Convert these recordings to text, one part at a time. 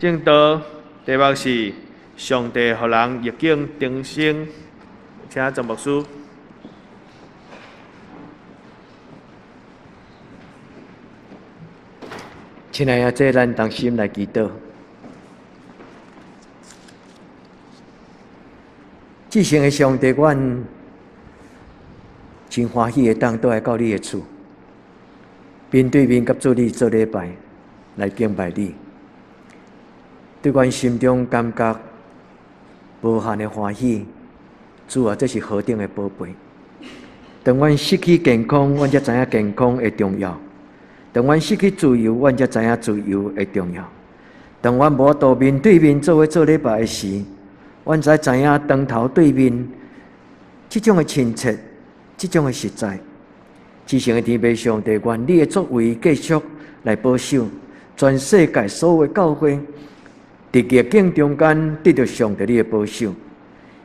證道題目是上帝予人逆境重生，請鄭牧師。親愛的姐，咱同心來祈禱。至聖的上帝，阮真歡喜會當倒來到你的厝，面對面佮主你做禮拜，來敬拜你。對阮心中感覺無限的歡喜，主啊，這是何等的寶貝！當阮失去健康，阮才知影健康的重要；當阮失去自由，阮才知影自由的重要；當阮無法度面對面做伙做禮拜的時，阮才知影當頭對面這種的親切，這種的實在。至聖的天父上帝，願你的作為繼續來保守全世界所有的教會。佇逆境中間得著上帝你的保守，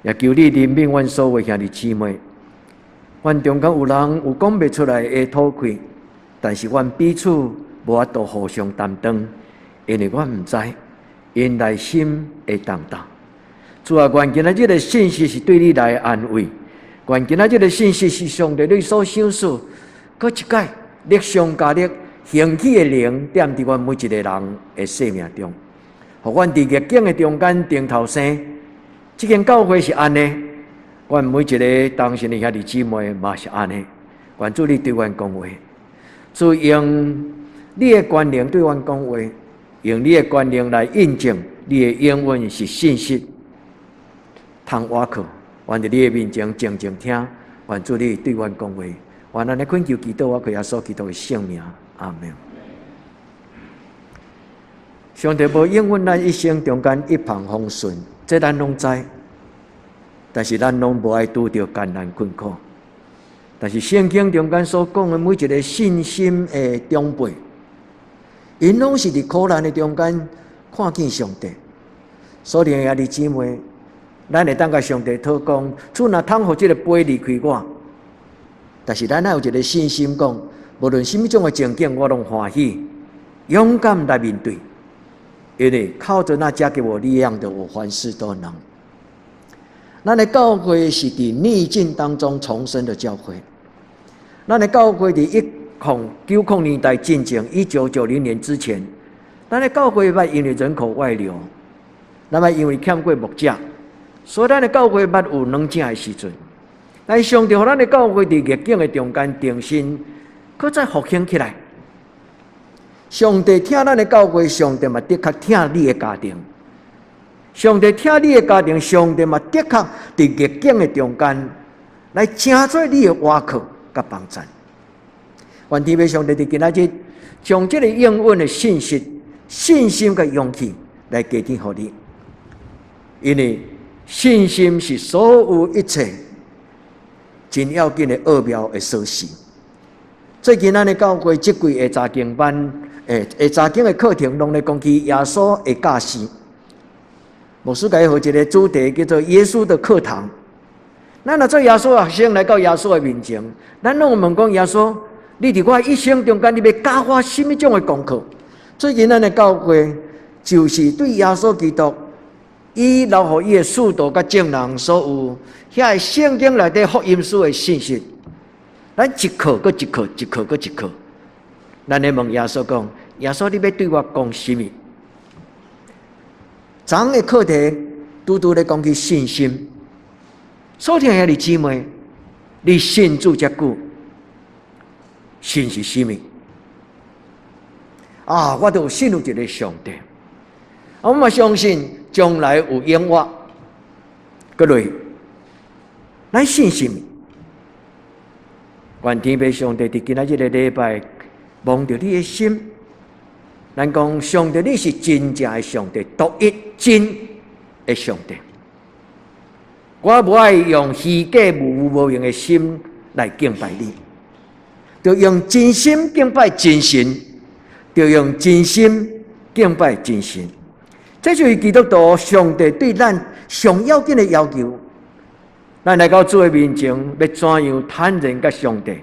也求你憐憫阮所有兄弟姊妹。阮中間有人有講袂出來的討氣，但是阮彼此無法度互相擔當，因為阮毋知𪜶內心的重擔。主啊，願今仔日的信息是對你來的安慰，願今仔日的信息是上帝你所賞賜，閣一擺力上加力興起的靈，踮佇阮每一個人的生命中。予阮佇逆境的中間重頭生，這間教會是按呢，阮每一个同信的兄弟姊妹嘛是按呢。願主你對阮講話，主用你的權能對阮講話，用你的權能來印證你的應允是信實。通倚靠，願佇你的面前靜靜聽，願主你對阮講話，願按呢懇求祈禱，我靠耶穌基督的聖名，阿們。上帝無應允咱一生中間一帆風順，這咱攏知。但是咱攏無愛拄著艱難困苦。但是聖經中間所講的每一个信心的長輩，𪜶攏是佇苦難的中間看見上帝。所以兄弟姊妹，咱會當共上帝禱告，主若通予這个杯離開我，但是咱愛有一个信心講，無論啥物種的情景，我攏歡喜，勇敢來面對。因為靠著那加給我力量的，我凡事都能。咱的教會是佇逆境當中重生的教會。咱的教會佇1990年代進前，1990年之前，咱的教會捌因為人口外流，咱捌因為欠過牧者，所以咱的教會捌有軟正的時陣。但是上帝予咱的教會佇逆境的中間重新，閣再復興起來。上帝疼咱的教會，上帝嘛的確疼你的家庭。上帝疼你的家庭，上帝嘛的確佇逆境的中間來成做你的倚靠佮幫贊。願天父上帝佇今仔日將這个應允的信息、信心佮勇氣來加添予你，因為信心是所有一切真要緊的奧妙的鎖匙。最近咱的教會這季的查經班，查經的課程，攏咧講起耶穌的教示。牧師共伊予一个主題叫做耶穌的課堂。咱若做耶穌學生來到耶穌的面前，咱攏會問講耶穌，你佇我一生中間，你欲教我啥物種的功課？最近咱的教會就是對耶穌基督，伊留予伊的使徒佮眾人所有遐个聖經內底福音書的信息。咱一課閣一課，一課閣一課，咱咧問耶穌講：耶穌，你欲對我講啥物？昨昏的課題拄拄咧講起信心。所聽兄弟姊妹，你信主遮久，信是啥物？啊，我都有信有一个上帝，我嘛相信將來有永活。閣落，咱信啥物？願天父上帝佇今仔日个禮拜，摸著你的心。咱講上帝，你是真正的上帝，獨一真的上帝。我無愛用虛假無有無用的心來敬拜你，著用真心敬拜真神，著用真心敬拜真神。這就是基督徒上帝對咱上要緊的要求。咱來到主的面前，欲怎樣坦然佮上帝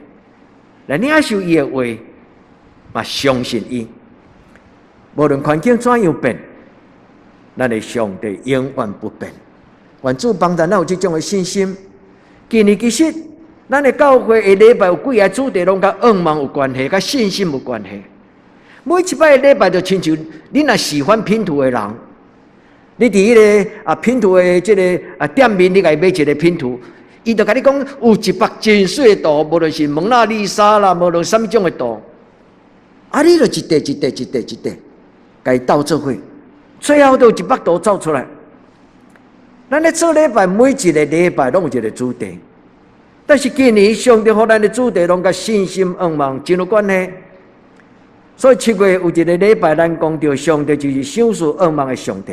來領受伊的話，嘛相信伊。無論環境怎樣變，咱的上帝永遠不變。願主幫助咱有這種的信心。今年其實，咱的教會的禮拜有幾个主題攏佮仰望有關係，佮信心有關係。每一擺禮拜就親像你若喜歡拼圖的人，你佇彼个拼圖的這个店面，你共伊買一个拼圖，伊就共你講有一幅真媠的圖，無論是蒙娜麗莎啦，無論啥物種的圖，你就一塊一塊一塊一塊，共伊鬥做伙，最後都有一幅圖走出來。咱咧做禮拜，每一个禮拜攏有一个主題，但是今年上帝予咱的主題攏佮信心仰望真有關係。所以7月有一个禮拜，咱講著上帝就是賞賜仰望的上帝。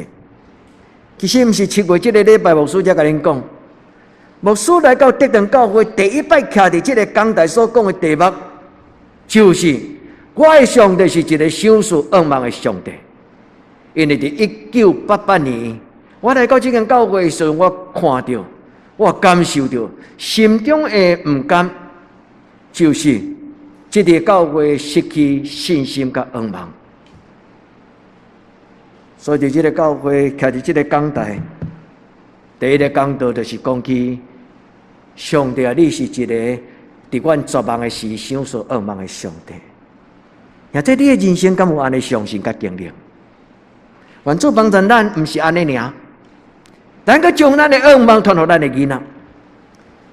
其實毋是七月這个禮拜，牧師才共恁講，牧師來到德堂教會第一擺徛佇這个講台所講的題目，就是我的上帝是一個賞賜仰望的上帝。因為佇1988年，我來到這間教會的時陣，我看著，我感受著，心中的毋甘，就是這个教會失去信心佮仰望。所以，佇這个教會徛佇這个講台，第一个講道就是講起上帝啊，你是一個佇阮絕望的時賞賜仰望的上帝。或者你的人生敢有按呢相信佮經歷？願主幫助咱，毋是按呢爾，咱閣將咱的仰望傳予咱的囡仔。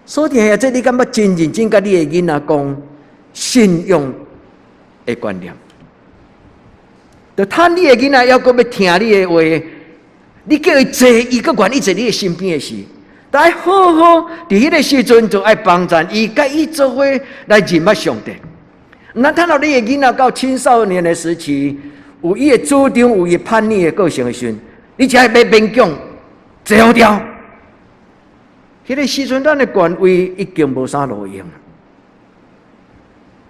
所以，或者你敢捌真認真佮你的囡仔講信仰的觀念？就趁你的囡仔猶閣欲聽你的話，你叫伊坐，伊閣願意坐你的身邊的時，但愛好好佇彼个時陣就愛幫助伊，佮伊做伙來認捌上帝。毋通趁予你的囡仔到青少年的時期，有伊的主張，有伊叛逆的個性的時陣，你才會欲勉強坐掉。彼个時陣，咱的權威已經無啥路用。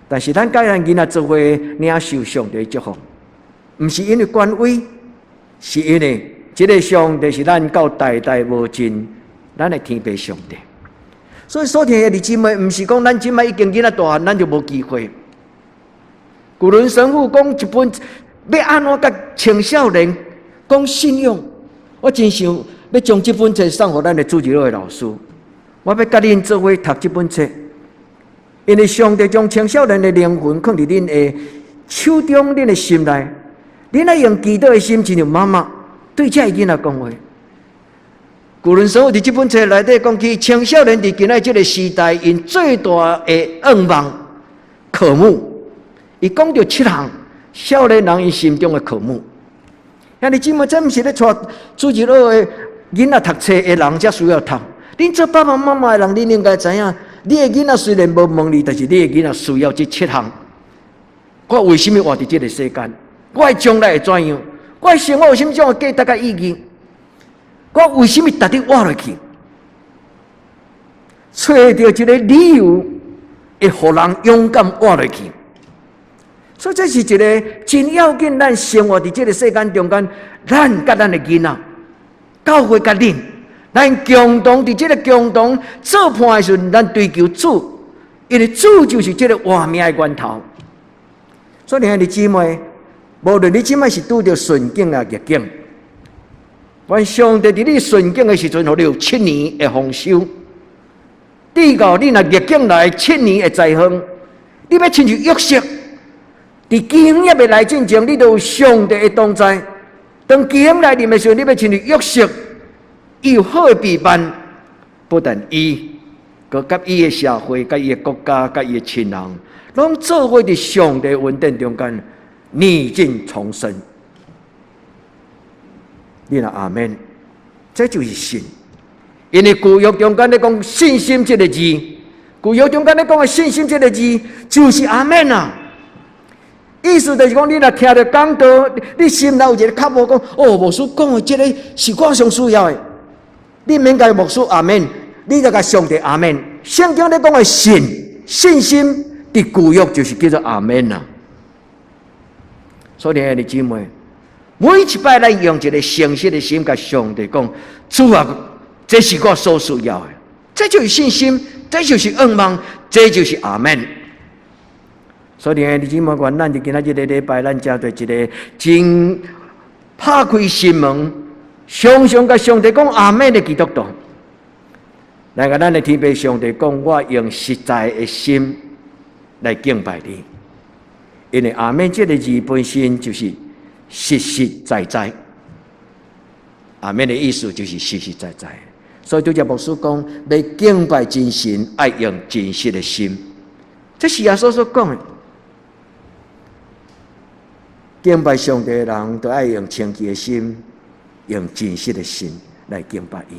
但是咱佮咱囡仔做伙領受上帝祝福，毋是因為權威，是因為這个上帝是咱到代代無盡，咱的天父上帝。所以，所聽的弟姊妹，毋是講咱這擺已經囡仔大漢，咱就無機會。古倫神父講一本欲按怎佮青少年講信仰，我真想欲將這本冊送予咱的主日學的老師。我欲佮恁做伙讀這本冊，因為上帝將青少年的靈魂囥佇恁的手中、恁的心內，恁愛用祈禱的心，親像媽媽對這个囡仔講話。古倫神父佇這本冊內底講起青少年佇今仔這个時代，𪜶最大的願望、渴慕，伊講著七項。少年人𪜶心中的渴慕，兄弟姊妹，這毋是咧帶主日學的囡仔讀冊的人才需要讀。恁做爸爸媽媽的人，恁應該知影，你的囡仔雖然無問你，但是你的囡仔需要這七項。我為啥物活佇這个世間？我的將來會怎樣？我的生活有啥物種的價值佮意義？我為啥物值得活落去？揣著一个理由，會予人勇敢活落去。所以這是一个真要緊，咱生活佇這个世間中間，咱佮咱的囡仔，教會佮恁，咱共同佇這个共同做伴的時陣，咱追求主，因為主就是這个活命的源頭。所以，兄弟姊妹，無論你這擺是拄著順境抑逆境，願上帝佇你順境的時陣，予你有七年的豐收；直到你若逆境來七年的災荒，你欲親像約瑟。佇饑荒猶未來進前，你都有上帝的同在。當饑荒來臨的時陣，你欲親像約瑟，伊有好的備辦，不但伊，閣佮伊的社會、佮伊的國家、佮伊的親人，攏做伙佇上帝恩典中間，逆境重生。你若阿們，這就是信。因為舊約中間咧講信心這个字，舊約中間咧講的信心這个字，就是阿們啊。意思就是講，你若聽著講道，你心內有一个渴慕，講哦，牧師講的這个是我上需要的。你免共牧師阿們，你就共上帝阿們。聖經咧講的信、信心，佇舊約就是叫做阿們啊。所以，兄弟姊妹，每一擺咱用一个誠實的心，共上帝講，主啊，這是我所需要的，這就是信心，這就是仰望，這就是阿們。所以，兄弟姊妹，願咱佇今仔這个禮拜，咱才對一个真拍開心門，常常共上帝講阿們的基督徒。來共咱的天父上帝講，我用實在的心來敬拜你，因為阿們這个字本身就是實實在在。阿們的意思就是實實在在。所以拄才牧師講，欲敬拜真神，愛用真實的心。這是耶穌所講的。敬拜上帝的人，都愛用清潔的心，用真實的心來敬拜伊。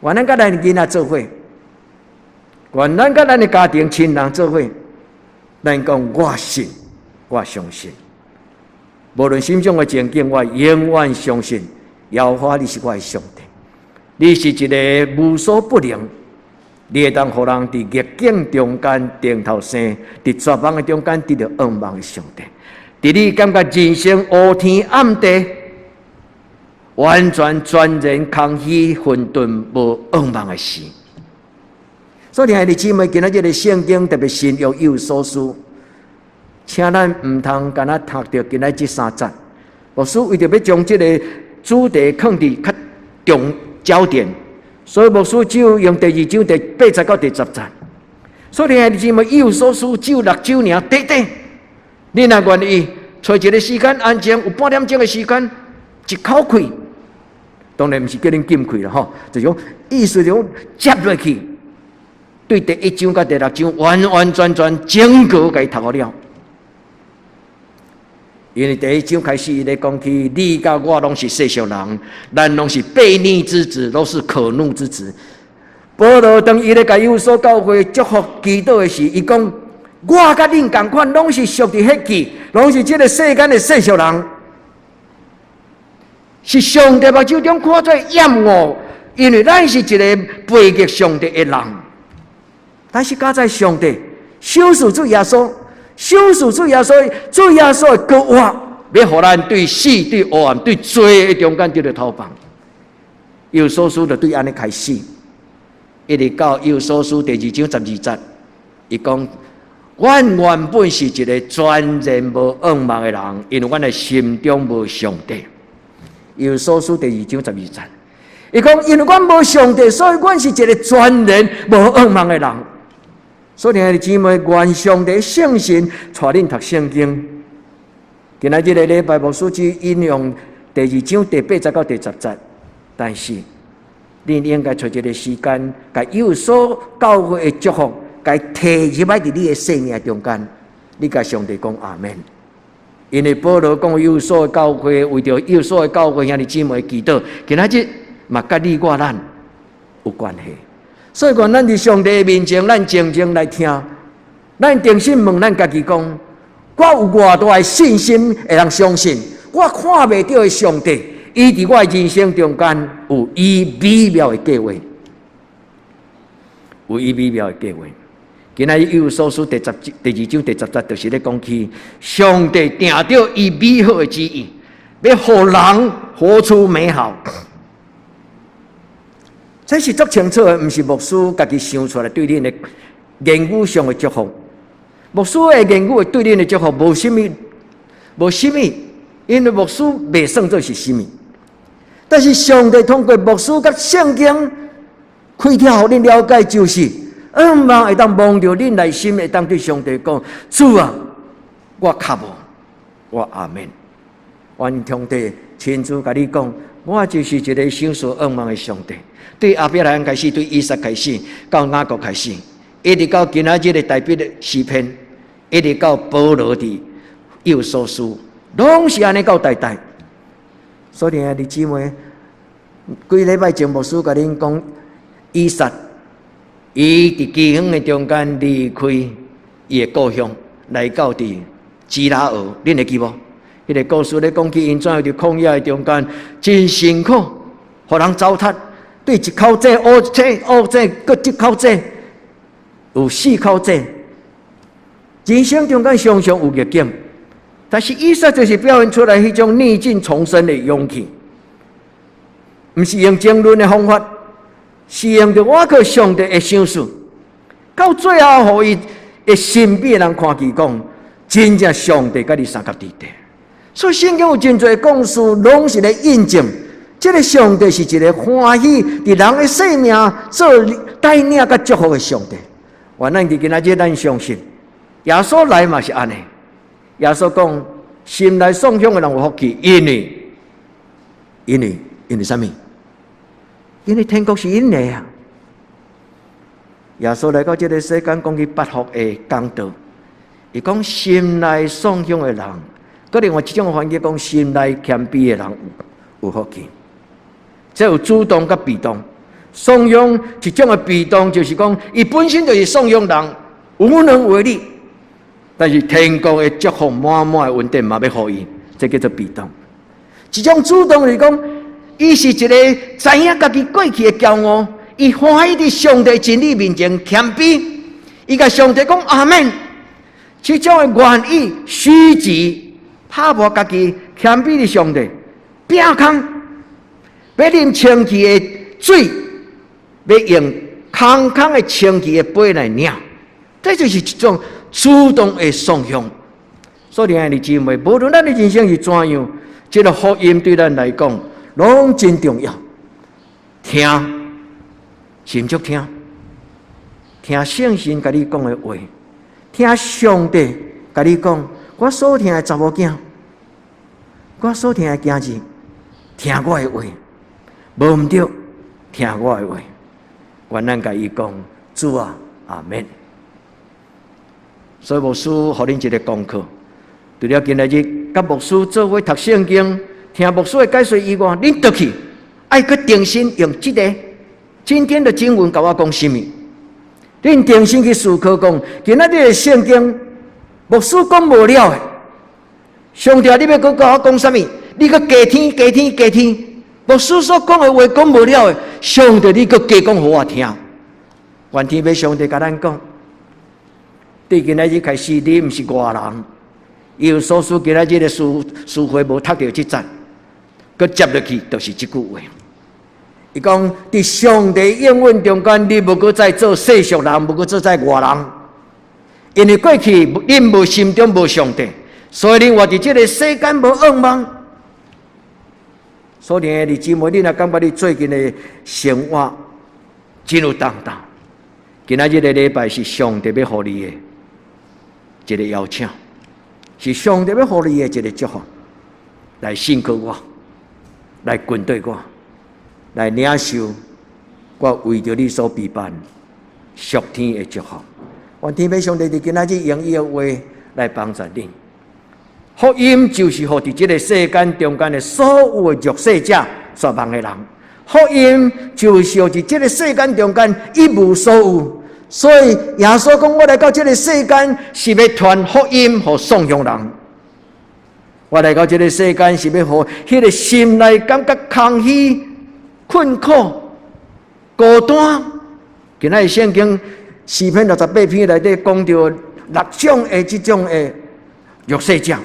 願咱佮咱囡仔做伙，願咱佮咱的家庭親人做伙，咱講我信，我相信。無論心中的情景，我永遠相信耶和華你是我的上帝，你是一个無所不能，你會當予人佇逆境中間頂頭生，佇絕望的中間得著盼望的上帝。佇你感覺人生烏天暗地，完全全然空虛混沌無盼望的時，所以兄弟姊妹，今仔這个聖經特別新約以弗所書，請咱毋通干焦讀著今仔這三節。牧師為著欲將這个主題放佇較重焦點，所以牧師只有用第二章第八節到第十節。所以兄弟姊妹，以弗所書只有六章爾，短短。你若願意，揣一个時間安靜，有半點鐘的時間，一口氣，當然毋是叫恁禁氣啦吼，就是講意思就講接落去，對第一章佮第六章完完全全整個共伊讀好了。因為第一章開始，伊咧講起你佮我攏是世俗人，咱攏是悖逆之子，攏是可怒之子。保羅當伊咧共以弗所教會祝福祈禱的時，伊講：我佮恁仝款，攏是屬佇血氣，攏是這个世間的世俗人，是上帝目睭中看做厭惡，因為咱是一个背逆上帝的人。但是佳哉上帝，賞賜主耶穌。賞賜主耶穌，主耶穌的復活，欲予咱對死、對黑暗、對罪的中間得著逃放。以弗所書就對按呢開始，一直到以弗所書第二章十二節，伊講：阮原本是一个全然無盼望的人，因為阮的心中無上帝。以弗所書第二章十二節，伊講：因為阮無上帝，所以阮是一个全然無盼望的人。所以，兄弟姊妹，願上帝聖神帶恁讀聖經。今仔這个禮拜，牧師只引用第二章第八節到第十節，但是恁應該揣一个時間，共以弗所教會的祝福，共提入來佇你的生命中間，你共上帝講阿們。因為保羅講以弗所的教會，為著以弗所的教會兄弟姊妹祈禱，今仔日嘛佮你我咱有關係。所以講，咱佇上帝的面前，咱靜靜來聽，咱定心問咱家己講：我有偌大的信心會當相信，我看袂著的上帝，伊佇我的人生中間有伊美妙的計劃，有伊美妙的計劃。今仔日以弗所書第二章第十節，就是咧講起上帝定著伊美好的旨意，欲予人活出美好。這是足清楚的，毋是牧師家己想出來對恁的言語上的祝福。牧師的言語對恁的祝福無啥物，無啥物，因為牧師袂算做是啥物。但是上帝通過牧師佮聖經開啟，予恁了解，就是向望會當摸著恁內心，會當對上帝講：主啊，我跤無，我阿們。願上帝親自共你講，我就是一个賞賜向望的上帝。對亞伯拉罕開始，對以撒開始，到雅各開始，一直到今仔日的大衛的詩篇，一直到保羅佇以弗所書，攏是按呢到代代。所以兄弟姊妹，幾禮拜前牧師共恁講，以撒伊佇饑荒的中間離開伊的故鄉，來到佇基拉耳，恁會記無？彼个故事咧講起，𪜶怎樣佇曠野的中間真辛苦，予人糟蹋。對一口井、烏井、烏井，閣一口井，有四口井。人生中間常常有逆境，但是以撒就是表現出來彼種逆境重生的勇氣，毋是用爭論的方法，是用著倚靠上帝的賞賜，到最後，予伊的身邊的人看見講，真正上帝佮你相佮佇底。所以聖經有真濟故事，攏是咧印證。這个上帝是一个歡喜佇人的生命做帶領佮祝福的上帝。願咱佇今仔日咱相信，耶穌來嘛是按呢。耶穌講，心內喪胸的人有福氣，因為啥物？因為天國是𪜶的啊！耶穌來到這个世間，講起八福的講道，伊講心內喪胸的人，閣另外一種翻譯講心內謙卑的人有福氣。這有主動佮被動。喪胸一種的被動，就是講伊本身就是喪胸人，無能為力。但是天國的祝福滿滿的恩典嘛欲予伊，這叫做被動。一種主動是講，伊是一個知影家己過去的驕傲，伊歡喜佇上帝真理面前謙卑，伊共上帝講阿們。這種的願意虛己，拍破家己謙卑佇上帝，摒空，欲啉清氣的水，欲用空空的清氣的杯來領，這就是一種主動的喪胸。所以，兄弟姊妹，無論咱的人生是怎樣，這个福音對咱來講，攏真重要。聽，深足聽，聽聖神共你講的話，聽上帝共你講，我所疼的查某囝，我所疼的囝兒，聽我的話，無毋對，聽我的話，願咱共伊講，主啊，阿們。所以牧師予恁一个功課，除了今仔日佮牧師做伙讀聖經、聽牧師的解說以外，恁轉去愛閣重新用這个今天的經文共我講啥物？恁重新去思考講，今仔日的聖經牧師講無了的，上帝你欲閣共我講啥物？你閣加添加添加添，牧師所講的話講無了的，上帝你閣加講予我聽。願天父上帝共咱講，對今仔日開始，你毋是外人。以弗所書今仔日的書會無讀著這節，閣接落去就是這句話。伊講佇上帝應允中間，你無閣再做世俗人，無閣做再外人，因為過去恁無心中無上帝，所以恁活佇這个世間無向望。所以兄弟姊妹，你若感覺你最近的生活真有重擔，今仔日个禮拜是上帝欲予你的一个邀請，是上帝欲予你的一个祝福，來信靠我，來跟隨我，來領受我為著你所備辦屬天的祝福。願天父上帝佇今仔日用伊的話來幫助恁。福音就是予佇這个世間中間的所有的弱勢者、絕望的人。福音就是予佇這个世間中間一無所有。所以耶穌講：我來到這个世間是欲傳福音予喪胸人。我來到這个世間是欲予彼个心內感覺空虛、困苦、孤單。今仔日聖經詩篇68篇內底講著六種的這種的弱勢者，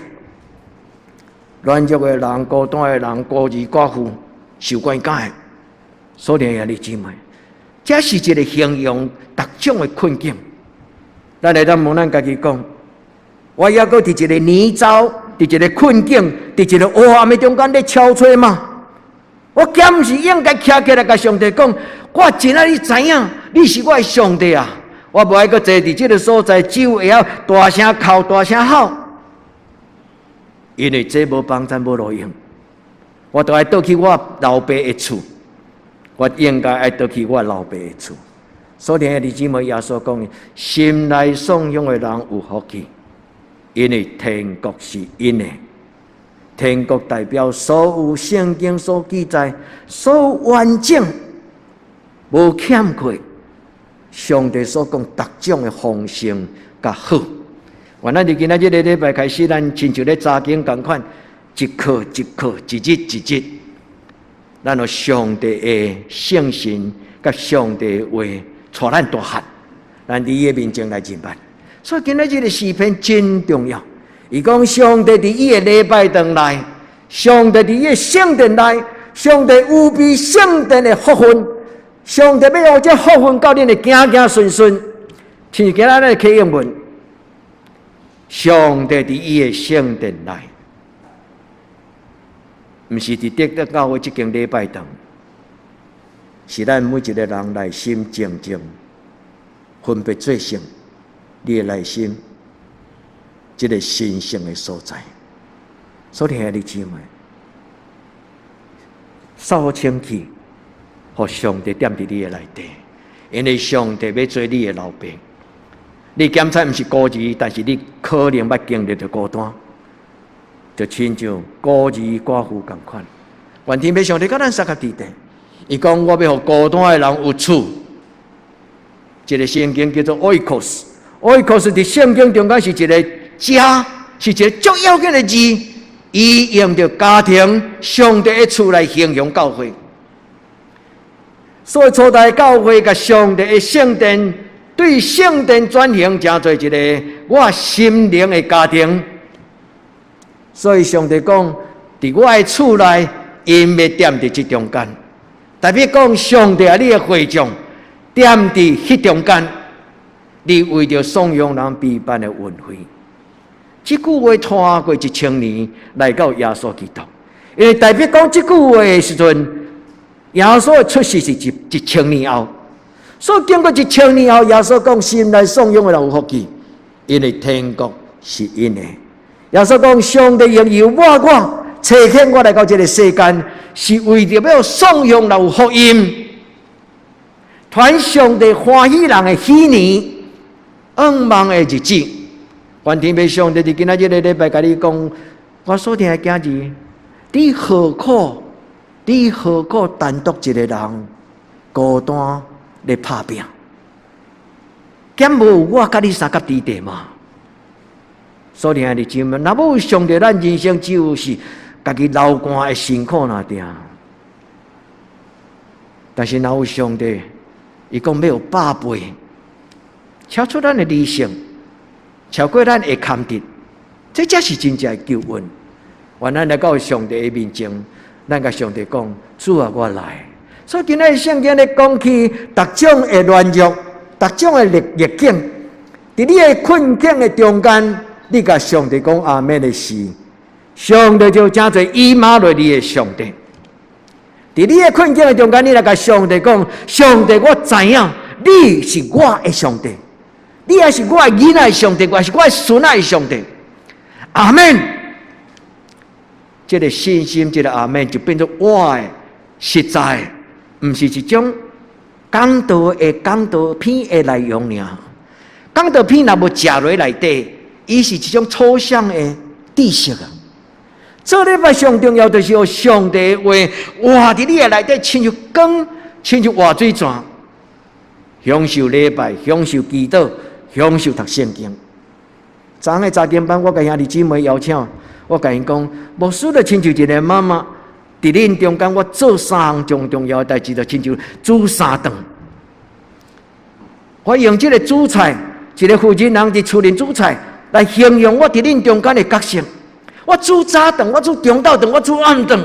軟弱的人、孤單的人、孤兒寡婦、受關監的，所以兄弟姊妹，這是一个形容逐種的困境。咱會當問咱家己講：我猶閣佇一个泥沼，佇一个困境，佇一个黑暗的中間咧敲揣嗎？我敢毋是應該徛起來共上帝講：我真愛你知影，你是我的上帝啊！我無愛閣坐佇這个所在，只有會曉大聲哭、大聲吼，因為這無幫贊無路用。我著愛倒去我老爸的厝，我應該愛倒去我老爸的厝。所以兄弟姊妹，耶穌講，心內喪胸的人有福氣，因為天國是𪜶的。天國代表所有聖經所記載、所有完整、無欠缺，上帝所講逐種的豐盛佮好。願咱佇今仔這个禮拜開始，咱親像咧查經仝款，一課一課，一日一日，咱予上帝的聖神佮上帝的話帶咱大漢，咱佇伊的面前來認捌。所以今仔這个詩篇真重要。伊講上帝佇伊的禮拜堂內，上帝佇伊的聖殿內，上帝預備聖殿的福分，上帝欲予這福分到恁的行行順順。親像今仔咱的啟應文，上帝佇伊的聖殿內，毋是佇得德教會這間禮拜堂，是咱每一个人內心靜靜分別做聖，你的內心這个神聖的所在。所以兄弟姊妹，掃好清氣，予上帝踮佇你的內底，因為上帝欲做你的老爸。你檢查毋是孤兒，但是你可能捌經歷著孤單，就親像孤兒寡婦仝款。願天父上帝佮咱相佮佇底，伊講我欲予孤單的人有厝。這个聖經叫做 oikos，oikos 佇聖經中間是一个家，是一个足要緊的字，伊用著家庭、上帝的厝來形容教會。所以初代教會共上帝的聖殿，對聖殿轉型成做一个我心靈的家庭。所以上帝講，佇我的厝內，𪜶欲踮佇這中間。代表講，上帝啊，你的會眾踮佇彼中間，你為著頌揚人備辦的雲會。這句話拖過1000年來到耶穌基督，因為代表講這句話的時陣，耶穌的出世是一千年後，所以經過一千年後，耶穌講心內頌揚的人有福氣，因為天國是𪜶的。耶穌講上帝用油抹我，差遣我來到這个世間，是為著欲頌揚人有福音，傳上帝歡喜人的喜年，向望的日子。願天父上帝佇今仔日个禮拜共你講，我所疼的囝兒，你何苦？你何苦單獨一个人孤單咧拍拚？敢無有我佮你相佮佇底嗎？所以兄弟姊妹，若無有上帝，咱人生只有是家己流汗的辛苦爾定。但是若有上帝，伊講欲有百倍，超出咱的理性，超過咱會堪得，這才是真正的救恩。願咱來到上帝的面前，咱共上帝講：主啊，我來。所以今仔日聖經咧講起逐種的軟弱，逐種的逆境，佇你的困境的中間，你共上帝講阿們的時，上帝就成做以馬內利的上帝。佇你的困境的中間，你來共上帝講：上帝，我知影你是我的上帝，你也是我的囡仔的上帝，也是我的孫仔的上帝。阿們。這个信心，這个阿們就變做我的實在，毋是一種講道的講道片的內容爾。講道片若無食落內底，伊是一種抽象的知識啊。做禮拜上重要就是予上帝話活佇你的內底，親像光，親像活水泉，享受禮拜，享受祈禱，享受讀聖經。昨昏的查經班，我共兄弟姊妹邀請，我共𪜶講，牧師就親像一个媽媽，佇恁中間，我做三項上重要的代誌，就親像煮三頓。我用這个煮菜，一个婦人佇厝裡煮菜，來形容我佇恁中間的角色。我煮早頓，我煮中晝頓，我煮暗頓。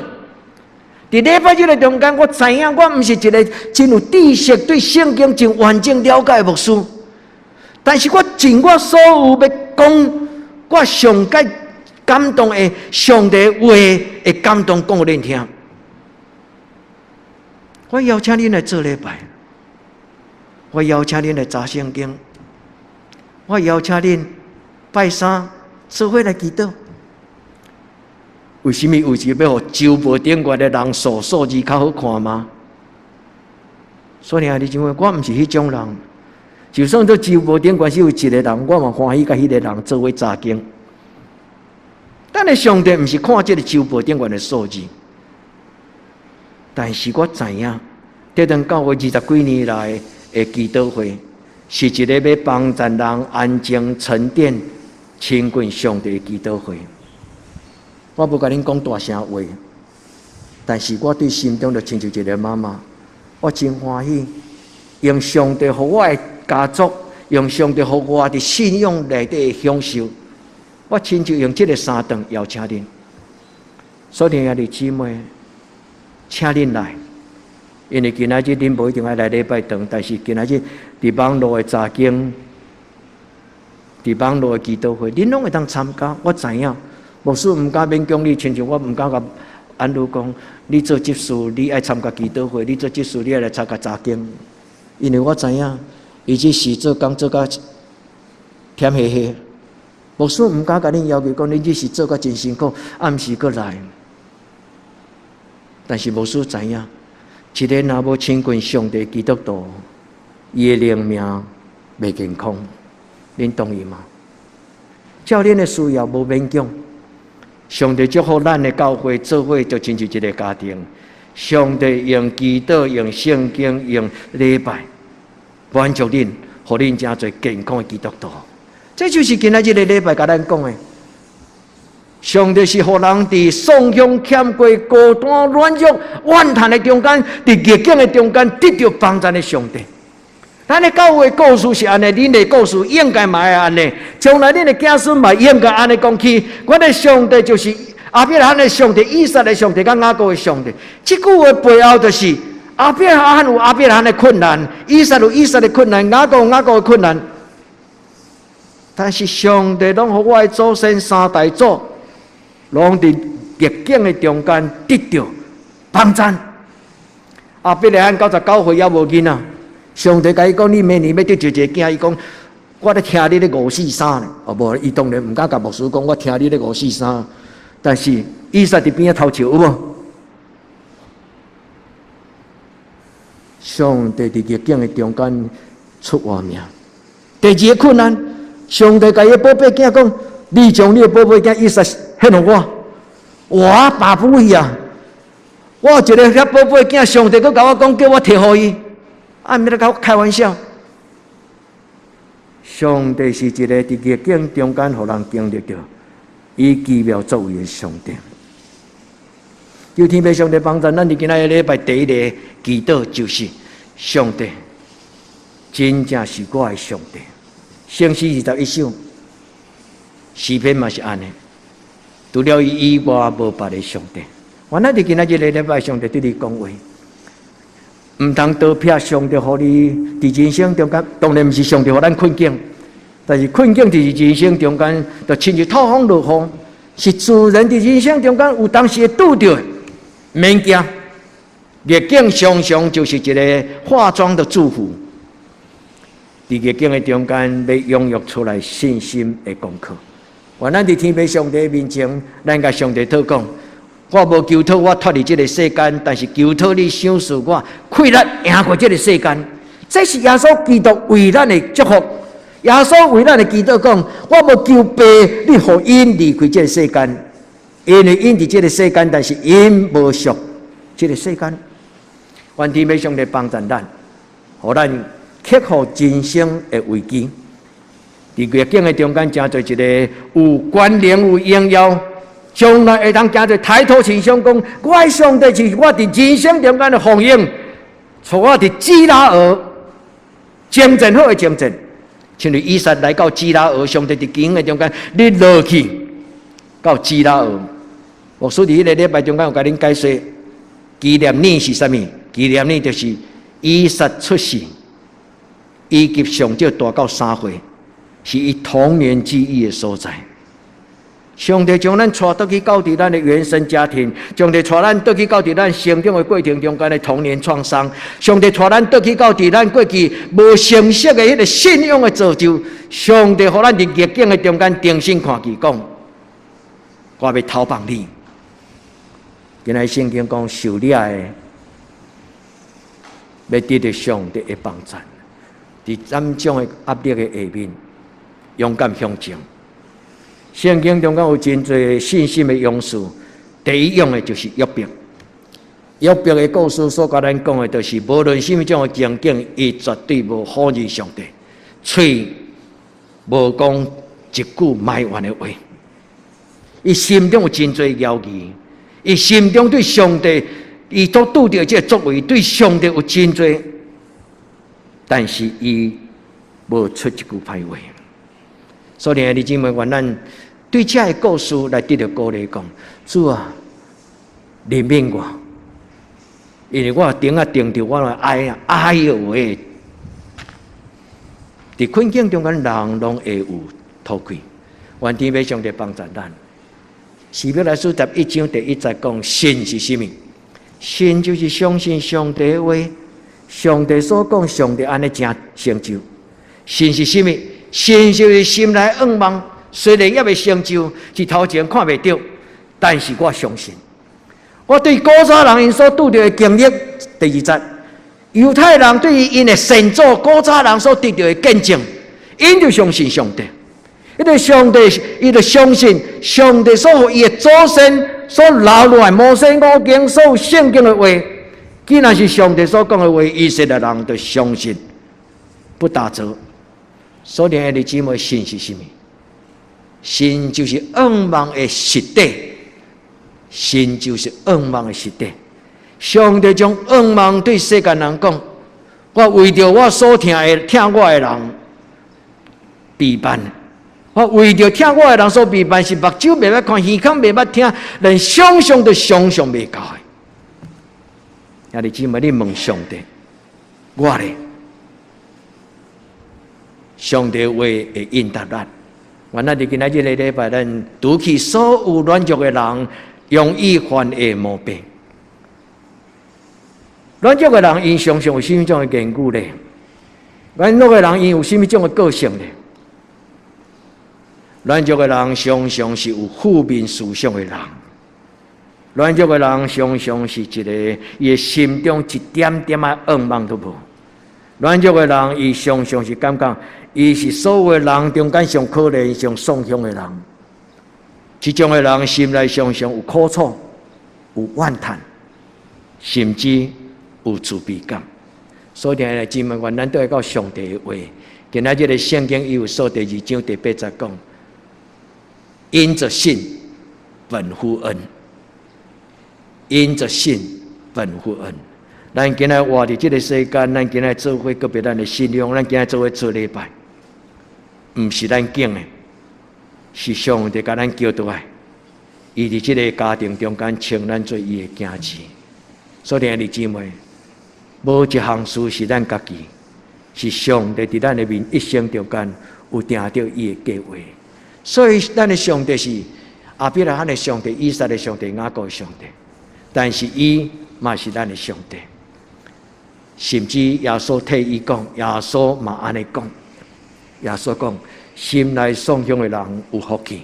佇禮拜日的中間，我知影我毋是一个真有知識、對聖經真完整了解的牧師，但是我盡我所有欲講，我上蓋感動的上帝話的感動講予恁聽。我邀請恁來做禮拜，我邀請恁來查聖經，我邀請恁拜三做伙來祈禱。為啥物？為是欲予周報頂懸的人數數字較好看嗎？所以兄弟姊妹，我毋是彼種人。就算做周報頂懸只有一个人，我嘛歡喜佮彼个人做伙查經。咱的上帝毋是看這个周報頂懸的數字，但是我知影，這間教會二十幾年來的祈禱會，是一个欲幫助人安靜沉澱、親近上帝的祈禱會。我無共恁講大聲話，但是我對心中就親像一个媽媽，我真歡喜，用上帝予我的家族，用上帝予我佇信仰內底的享受，我親像用這个三頓邀請恁，所以兄弟姊妹，請恁來，因為今仔日恁無一定愛來禮拜堂，但是今仔日佇網路的查經，佇網路的祈禱會，恁攏會當參加。我知影，牧師毋敢勉強你，親像我毋敢共按如講，你做執事，你愛參加祈禱會；你做執事，你愛來參加查經。因為我知影，伊只是做工做甲忝兮兮。牧師毋敢共恁要求講，恁只是做甲真辛苦，暗時閣來。但是牧師知影，一个若無親近上帝基督徒，伊的靈命袂健康。恁同意嗎？照恁的需要無勉強。上帝祝福咱的教會做伙就親像一個家庭。上帝用祈禱、用聖經、用禮拜滿足恁，予恁成做健康的基督徒。這就是今仔這個禮拜共咱講的。上帝是予人佇喪鄉欠過、孤單、軟弱、怨嘆的中間，佇逆境的中間得著幫贊的上帝。咱的教會故事是按呢，恁的故事應該嘛會按呢，將來恁的子孫嘛應該按呢講去。阮的上帝就是亞伯拉罕的上帝、以撒的上帝、佮雅各的上帝。這句話背後就是亞伯拉罕有亞伯拉罕的困難，以撒有以撒的困難，雅各有雅各的困難。但是上帝攏予我的祖先三代祖，攏佇逆境的中間得著幫贊。亞伯拉罕99歲猶無囡仔。上帝共伊講：你明年欲得著一個囝。伊講：我咧聽你咧五四三呢。哦，無，伊當然毋敢共牧師講，我聽你咧五四三。但是以撒佇邊仔偷笑，有無？上帝佇逆境的中間出活命。第二個困難，上帝共伊的寶貝囝講：你將你的寶貝囝以撒獻予我，我爸不去啊！我有一个遐寶貝囝，上帝閣共我講，叫我提予伊。啊！毋咧共我開玩笑。上帝是一個佇逆境中間，予人經歷著伊奇妙作為的上帝。求天父上帝幫助咱，佇今仔日禮拜第一个祈禱就是上帝，真正是我的上帝。聖詩21首，詩篇嘛是按呢。除了伊以外，無別个上帝。原來佇今仔日个禮拜，上帝對你講話。毋通逃避上帝予你佇人生中間，當然毋是上帝予咱困境，但是困境佇人生中間，就親像透風落雨，是自然佇人生中間有當時會拄著的，免驚。逆境常常就是一个化妝的祝福，佇逆境的中間，欲養育出來信心的功課。願咱佇天父上帝面前，咱共上帝禱告。我無求討我脫離這个世間，但是求討你賞賜我氣力贏過這个世間。這是耶穌基督為咱的祝福。耶穌為咱的祈禱講：我無求父，你予𪜶離開這个世間，因為𪜶佇這个世間，但是𪜶無屬這个世間。願天父上帝幫助咱，予咱克服人生的危機。佇逆境的中間，成做一個有權能、有榮耀。將來會當行做抬頭挺胸講，我的上帝是我佇人生中間的豐盈，帶我佇基拉耳征戰好的征戰，親像以撒來到基拉耳，上帝佇經的中間，你落去到基拉耳。牧師佇彼个禮拜中間有共恁解說，基列耳是啥物？基列耳就是以撒出世，以及上少大到3歲，是伊童年記憶的所在。上帝將咱帶倒去到佇咱的原生家庭，上帝帶咱倒去到佇咱成長的過程中間的童年創傷，上帝帶咱倒去到佇咱過去無成熟的彼个信仰的造就，上帝予咱佇逆境的中間重新看見，講我欲投放你。今仔聖經講受掠的，欲得著上帝的幫贊，佇種種的壓力的下面，勇敢向前。聖經中間有真濟信心的勇士，第一樣的就是約伯。約伯的故事所共咱講的，就是無論啥物種的情景，伊絕對無否認上帝，喙無講一句埋怨的話。伊心中有真濟猶疑，伊心中對上帝，伊所拄著這个作為，對上帝有真濟，但是伊無出一句歹話。所以，兄弟姊妹，願咱對這个故事來得著鼓勵，講主啊，憐憫我，因為我頂仔定著我來哀啊哀的話，佇困境中間，人攏會有討氣。願天父上帝幫助咱，希伯來書11章第1節講，信是啥物？信就是相信上帝話，上帝所講，上帝按呢正成就。信是啥物？信就是心內向望，雖然猶未成就，是頭前看袂著，但是我相信。我對古早人𪜶所拄著的經歷，第二節，猶太人對於𪜶的先祖古早人所得著的見證，𪜶就相信上帝。伊就上帝，伊就相信上帝所予伊的祖先所留落來摩西五經所有聖經的話，既然是上帝所講的話，以色列人就相信，不打折。所以，兄弟姊妹，信是啥物？信就是向望的實底，信就是向望的實底。上帝將向望對世間人講：我為著我所疼的疼我的人備辦。我為著疼我的人所備辦，是目睭袂捌看，耳孔袂捌聽，連想像都想像袂到的。兄弟姊妹，你問上帝，我咧？上帝話會應答咱。原來佇今仔日個禮拜，咱除去所有軟弱的人，容易犯的毛病。軟弱的人，𪜶常常有啥物種的言語咧？軟弱的人，𪜶有啥物種的個性咧？軟弱的人常常是有負面思想的人。軟弱的人常常是一個伊的心中一點點仔向望都無。軟弱的人，伊常常是感覺，伊是所有人中間上可憐、上喪雄的人。這種的人心內常常有苦楚、有怨嘆，甚至有自卑感。所以，兄弟姊妹，願咱對到上帝的話。今仔這个聖經以弗所第2章第8節講：因着信，本乎恩；因着信，本乎恩。咱今仔活佇這个世間，咱今仔做伙告別咱的信仰，咱今仔做伙做禮拜，毋是咱揀的，是上帝共咱叫倒來。伊佇這个家庭中間稱咱做伊的囝兒。所以，兄弟姊妹，無一項事是咱家己，是上帝佇咱的面一生中間有定著伊的計劃。所以，咱的上帝是亞伯拉罕的上帝、以撒的上帝、雅各的上帝，但是伊嘛是咱的上帝。甚至耶穌替伊講，耶穌嘛按呢講。耶穌講：心內喪雄的人有福氣，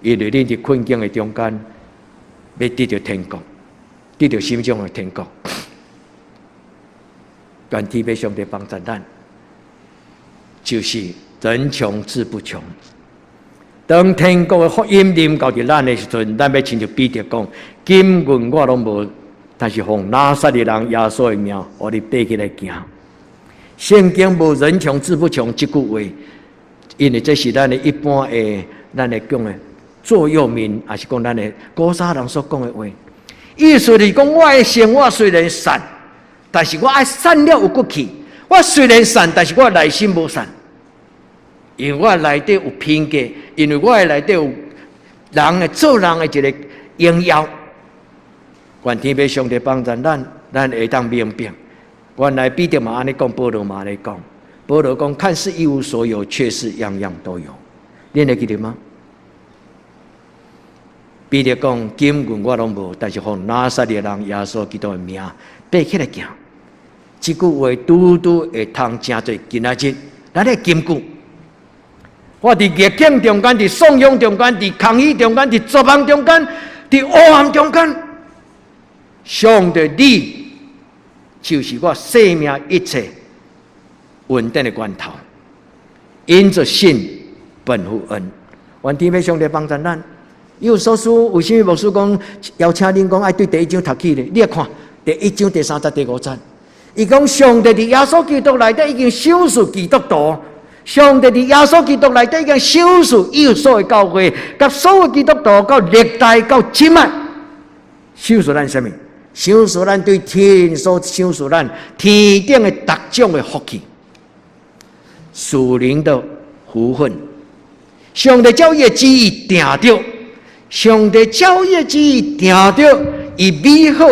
因為恁佇困境的中間，欲得著天國，得著啥物種的天國。願天父上帝幫助咱，就是人窮志不窮。當天國的福音臨到佇咱的時陣，咱欲親像彼得講：金銀我攏無，但是奉拿撒勒人耶穌的名，予你爬起來行。聖經無人窮志不窮這句話，因為這是咱的一般的，咱的講的座右銘，抑是講咱的古早人所講的話。意思是講，我的生活雖然散，但是我愛散了有骨氣。我雖然散，但是我內心無散，因為我內底有品格，因為我內底有人的做人的一个榮耀。願天父上帝幫助咱，咱會當明白。原來彼得嘛按呢講，保羅嘛按呢講。保羅講，看似一無所有，卻是樣樣都有。恁會記得嗎？彼得講，金銀我攏無，但是奉拿撒勒人耶穌基督的名，爬起來行。這句話拄拄會通成做今仔日咱的金句。我佇逆境中間，佇喪雄中間，佇空虛中間，佇絕望中間，佇黑暗中間，上帝你就是我生命一切穩定的源頭。因着信，本乎恩。願天父上帝幫助咱。以弗所書為啥物牧師講邀請恁講愛對第一章讀起咧？你來看第一章第三節、第五節，伊講上帝佇耶穌基督內底已經賞賜基督徒，上帝佇耶穌基督內底已經賞賜以弗所的教會，佮所有基督徒到歷代到這擺，賞賜咱啥物？賞賜咱對天所賞賜咱天頂的逐種的福氣，屬靈的福分。上帝照伊的旨意定著。上帝照伊的旨意定著，以美好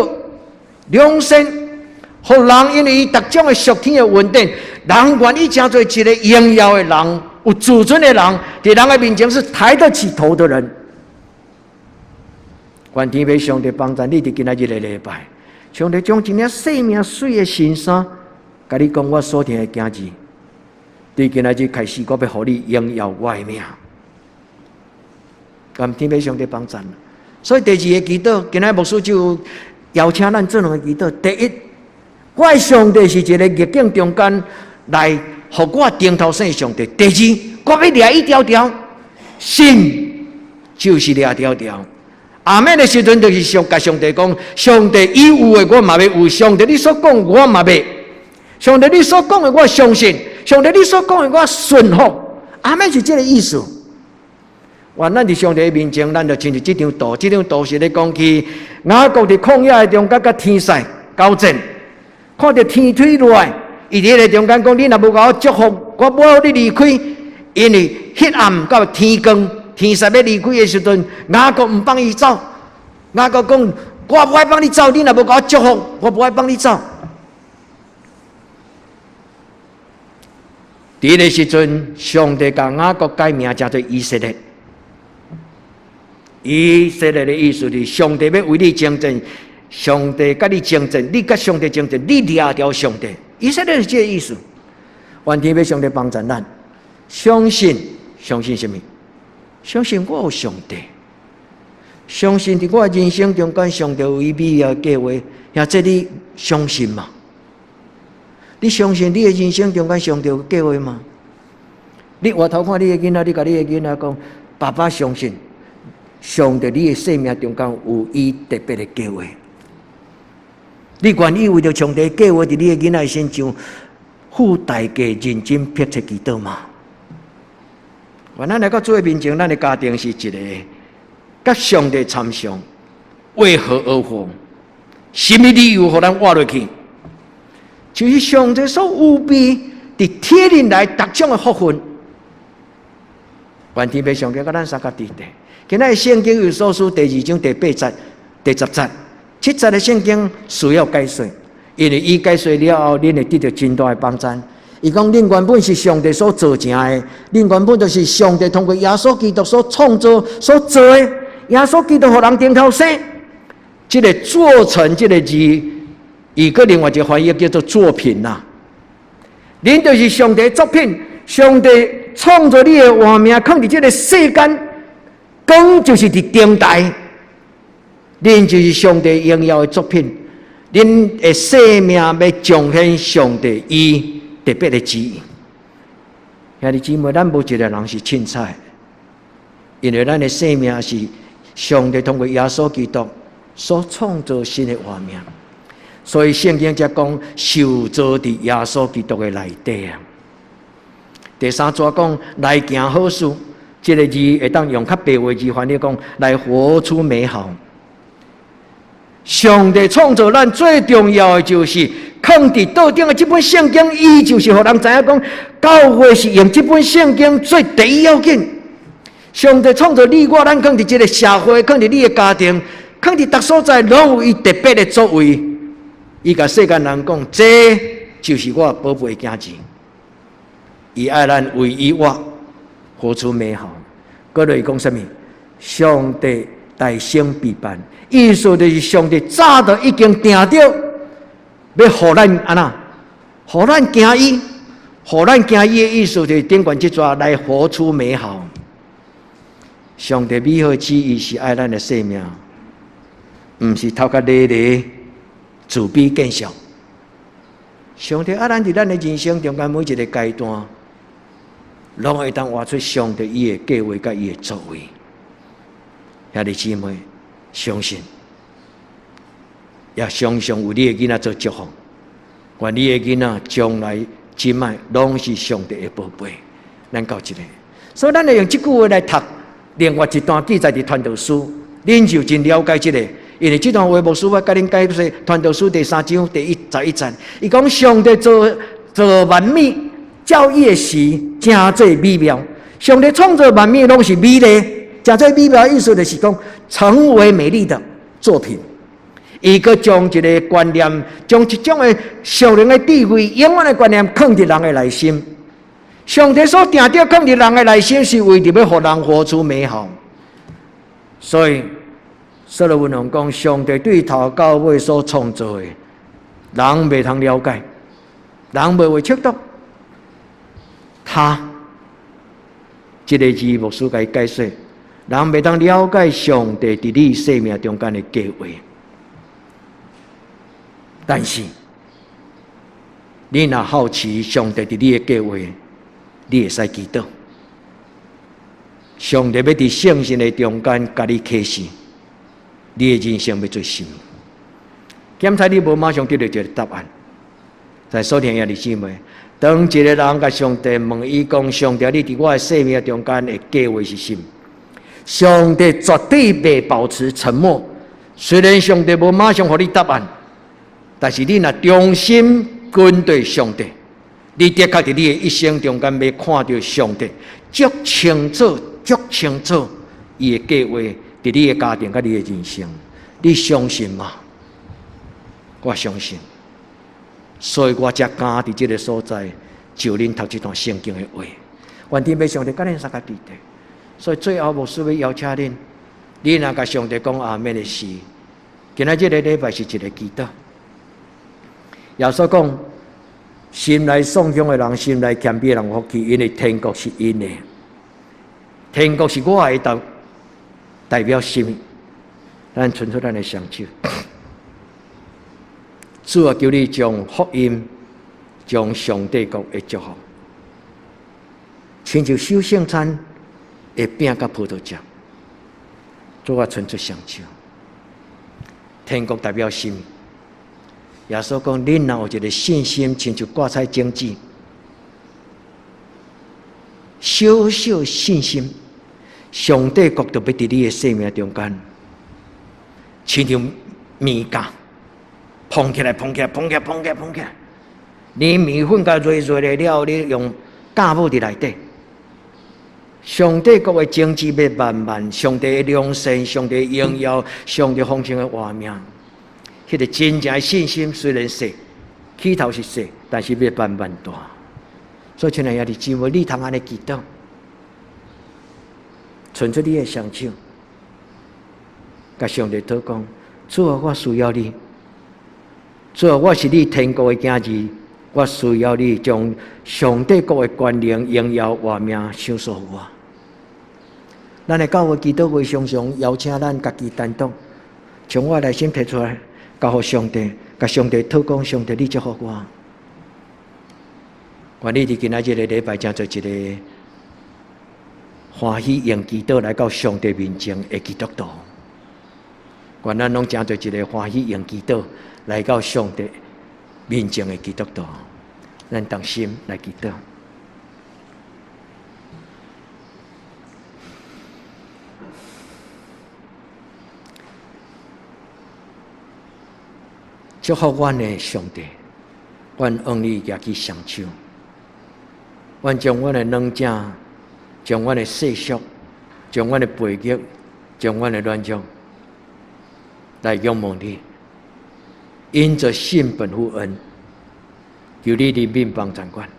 良善，予人因為伊逐種的屬天的恩典，人願意成做一个榮耀的人，有自尊的人，佇人的面前是抬得起頭的人。願天父上帝幫助你佇今仔日的禮拜，上帝將一領生命媠的新衫，共你講我所疼的囝兒，對今仔日開始，我欲予你榮耀我的名。願天父上帝幫助。所以第二个祈禱，今仔牧師就邀請咱做兩个祈禱。第一，我的上帝是一个逆境中間來予我頂頭生的上帝。第二，我欲掠伊牢牢，信就是掠牢牢。阿們的時陣，就是上共上帝講，上帝伊有的我嘛欲有，上帝你所講我嘛欲，上帝你所講的我相信，上帝你所講的我順服。阿們是這个意思。願咱佇上帝面前，咱就親像這張圖，這張圖是咧講起雅各佇曠野的中間，佮天使交戰，看著天推落來，伊佇彼個中間講：你若無共我祝福，我無予你離開。因為彼暗到天光，天使欲離開的時陣，雅各毋放伊走。雅各講：我無愛放你走，你若無共我祝福，我無愛放你走。佇彼個時陣，上帝共雅各改名叫做以色列。以色列的意思是上帝欲為你征戰，上帝佮你征戰，你佮上帝征戰，你掠牢上帝。以色列是這个意思。願天父上帝幫助咱，相信，相信啥物？相信我有上帝，相信佇我的人生中間，上帝有伊美好的計劃。兄弟你相信嗎？你相信你的人生中間上帝有計劃嗎？你回頭看你的囡仔，你共你的囡仔講，爸爸相信。上帝，你的生命中間有伊特別的計劃。你願意為著上帝計劃佇你的囡仔身上付代價，認真迫切祈禱嗎？願咱來到主的面前，咱的家庭是一個佮上帝參詳，為何而活？什麼理由予咱活落去？就是上帝所預備佇天靈來逐種的福分。願天父上帝佮咱相佮佇咧。今仔聖經以弗所書第二章第八節、第十節，這節的聖經需要解說，因為伊解說了後，恁會得著真大的幫助。伊講，恁原本是上帝所造成的，恁原本就是上帝通過耶穌基督所創造、所做的。耶穌基督予人頂頭生，這个做成這个字，伊閣另外一个翻譯叫做作品啦。恁就是上帝作品，上帝創造你的活命，囥佇這个世間。光就是佇頂台，恁就是上帝榮耀的作品，恁的生命欲彰顯上帝伊特別的旨意。兄弟姊妹，咱無一个人是凊彩，因為咱的生命是上帝通過耶穌基督所創造新的活命，所以聖經才講受造佇耶穌基督的內底啊。第三節講來行好事。這个字會當用較白話字翻譯講，來活出美好。上帝創造咱最重要的就是囥佇桌頂的這本聖經，伊就是予人知影講，教會是用這本聖經做第一要緊。上帝創造你我，咱囥佇這个社會，囥佇你的家庭，囥佇逐所在，攏有伊特別的作為。伊共世間人講，這就是我寶貝囝兒，伊愛咱為伊活。活出美好，閣落講啥物？上帝大先備辦，意思就是上帝早就已經定著，欲予咱按怎？予咱行伊，予咱行伊的意思就是頂懸這逝來活出美好。上帝美好旨意是愛咱的生命，毋是頭殼咧咧自卑見笑。上帝愛咱佇咱的人生中間每一个階段。攏會當活出上帝伊的計劃佮伊的作為。兄弟姊妹，相信，也常常為你的囡仔做祝福。願你的囡仔將來這擺攏是上帝的寶貝。咱到這个，所以咱會用這句話來讀另外一段記載佇傳道書，恁就真了解這个，因為這段話牧師我共恁解釋傳道書第三章第一十一節，伊講上帝造造萬物。照伊的時，成做美妙。上帝創造萬物攏是美麗，成做美妙意思就是講成為美麗的作品。伊閣將一个觀念，將一種的屬靈的智慧，永遠的觀念，囥佇人的內心。上帝所定著囥佇人的內心，是為著欲予人活出美好。所以，所羅門王講，上帝對頭到尾所創造的，人袂通了解，人袂會測度。他這个字牧師共伊解說，人袂當了解上帝佇你生命中間的計劃，但是你若好奇上帝佇你的計劃，你會使祈禱。上帝欲佇聖神的中間共你啟示，你的人生欲做啥物？檢查你無馬上得著一个答案。在所聽兄弟姊妹，當一个人共上帝問伊講：上帝，你佇我的生命中間的計劃是啥物？上帝絕對袂保持沉默。雖然上帝無馬上予你答案，但是你若忠心跟隨上帝，你的確佇你的一生中間欲看著上帝足清楚、足清楚伊的計劃佇你的家庭佮你的人生，你相信嗎？我相信，所以我才敢佇這个所在就恁讀這段聖經的話。願天父上帝佮恁相佮佇咧。所以最後牧師欲邀請恁，你若共上帝講阿們的時，今仔這个禮拜是一个祈禱。耶穌講，心內喪胸的人，心內謙卑的人有福氣，因為天國是𪜶的。天國是我的代表啥物？咱伸出咱的雙手。主啊，求你將福音、將上帝國的祝福，親像守聖餐的餅佮葡萄汁，主啊，伸出雙手。天國代表啥物？耶穌講，恁若有一個信心，親像芥菜種子，小小信心，上帝國就欲佇你的生命中間，親像麵酵，膨起來，膨起來，膨起來，膨起來，膨起來。你麵粉共熱熱的了，你用酵母佇內底。上帝國的種子欲慢慢，上帝的良善，上帝的榮耀，上帝豐盛的活命。彼个真正的信心雖然細，起頭是細，但是欲慢慢大。所以，親愛的兄弟姊妹，你通按呢祈禱，伸出你的雙手，共上帝禱講：主啊，我需要你。主啊，我是你天國的囝兒，我需要你將上帝國的權能、榮耀、活命賞賜予我。咱的教會祈禱會常常邀請咱家己單獨，將我內心提出來，交予上帝，共上帝禱講：上帝，你祝福我。願你佇今仔這个禮拜，成做一个歡喜用祈禱來到上帝面前的基督徒。願咱攏成做一个歡喜用祈禱來到上帝面前的基督徒。咱同心來祈禱。祝福阮的上帝，阮向你舉起雙手，阮將阮的軟弱，將阮的世俗，將阮的背逆，將阮的軟弱，來仰望你。因著信本乎恩，求你憐憫幫贊阮。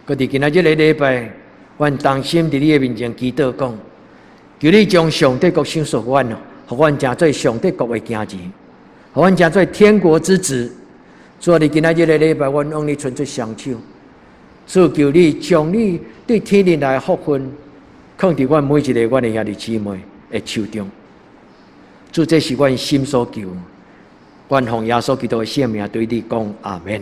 閣佇今仔這个禮拜，阮同心佇你的面前祈禱，講，求你將上帝國賞賜阮，予阮成做上帝國的囝兒，予阮成做天國之子。主啊，佇今仔這个禮拜，阮向你伸出雙手，主求你將你對天靈來的福分，囥佇阮每一个阮的兄弟姊妹的手中。主，這是阮心所求。阮奉耶穌基督的聖名對你講，阿們。